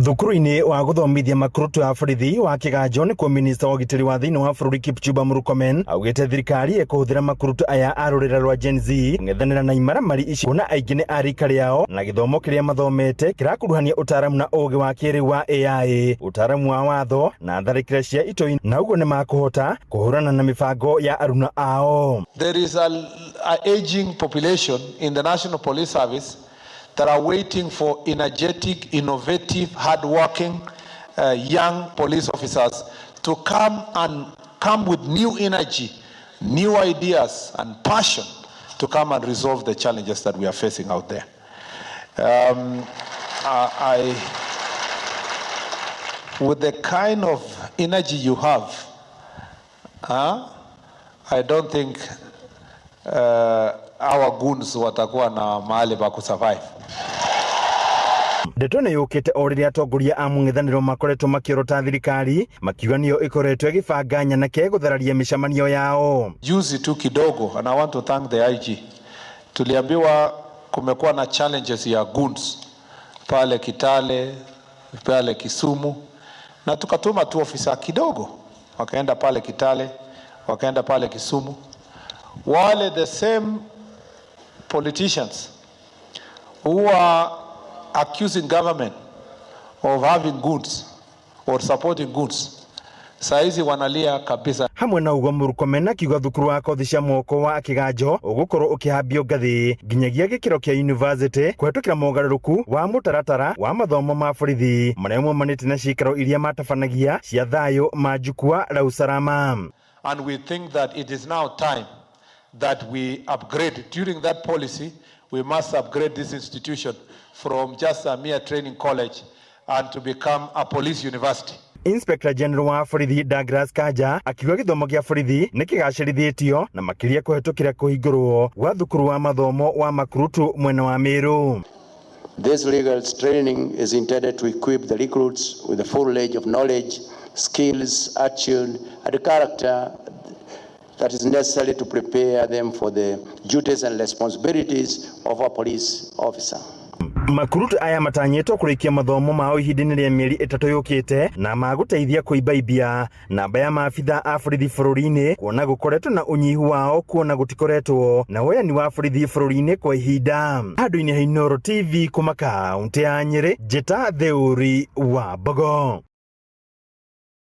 Thukuru-inĩ wa gũthomithia makurutu ya borithi wa Kĩganjo nĩkuo minista wa ũgitĩri wa thĩinĩ wa bũrũri Kipchumba Murkomen augĩte thirikari ĩkũhũthĩra makurutu aya a rũrĩra rwa Gen Z kũng'ethanĩra na imaramari ici kuona aingĩ nĩ a rika rĩao na gĩthomo kĩrĩa mathomete kĩrakuruhania ũtaaramu na ũũgĩ wa kĩrĩu wa AI, ũtaaramu wa watho na tharĩkĩra cia itoi na ũguo nĩ makũhota kũhũrana na mĩbango ya aruna ao. There is a aging population in the National Police Service that are waiting for energetic, innovative, hardworking young police officers to come and come with new energy, new ideas and passion to come and resolve the challenges that we are facing out there. With the kind of energy you have, I don't think our goons watakuwa na mahali pa kusurvive. Ndeto ĩno yũkĩte o rĩrĩa atongoria a mũng'ethanĩro makoretwo makĩorota thirikari makiuga nĩyo ĩkoretwo ĩgĩbanga nyanake gũthararia mĩcemanio yao. Juzi tu kidogo, and I want to thank the IG, tuliambiwa kumekuwa na challenges ya goons pale Kitale, pale Kisumu, na tukatuma tu ofisa kidogo, wakaenda pale Kitale, wakaenda pale Kisumu. Wale the same politicians who are accusing government of having goons or supporting goons, saizi wanalia kabisa. Hamwe na ũguo, Murkomen akiuga thukuru wa kothi cia moko wa Kĩganjo ũgũkorwo ũkĩhambio ngathĩ nginyagia gĩkĩro kĩa university kũhetũkĩra mogarũrũku wa mũtaratara wa mathomo ma borithi marĩa maumanĩte na cikaro iria matabanagia cia thayũ ma Jukwaa la Usalama. And we think that it is now time that we upgrade. During that policy, we must upgrade this institution from just a mere training college and to become a police university. Inspector General wa borithi Douglas Kanja akiuga gĩthomo gĩa borithi nĩ kĩgacĩrithĩtio na makĩria kũhetũkĩra kũhingũrwo gwa thukuru wa mathomo wa makurutu mwena wa Meru. This legal training is intended to equip the recruits with the full range of knowledge, skills, attitude, and character that is necessary to prepare them for the duties and responsibilities of a police officer. Makurutu aya matanyĩtwo kũrĩkia mathomo mao ihinda-inĩ rĩa mĩeri 3 yũkĩte na magũteithia kũibaibia namba ya maabitha a borithi bũrũri-inĩ kuona gũkoretwo na ũnyihu wao kuona gũtikoretwo na woyani wa borithi bũrũri-inĩ kwa ihinda. Handũ-inĩ ha Inooro TV kuma kaũntĩ ya Nyĩrĩ, njĩta Theuri wa Mbogo.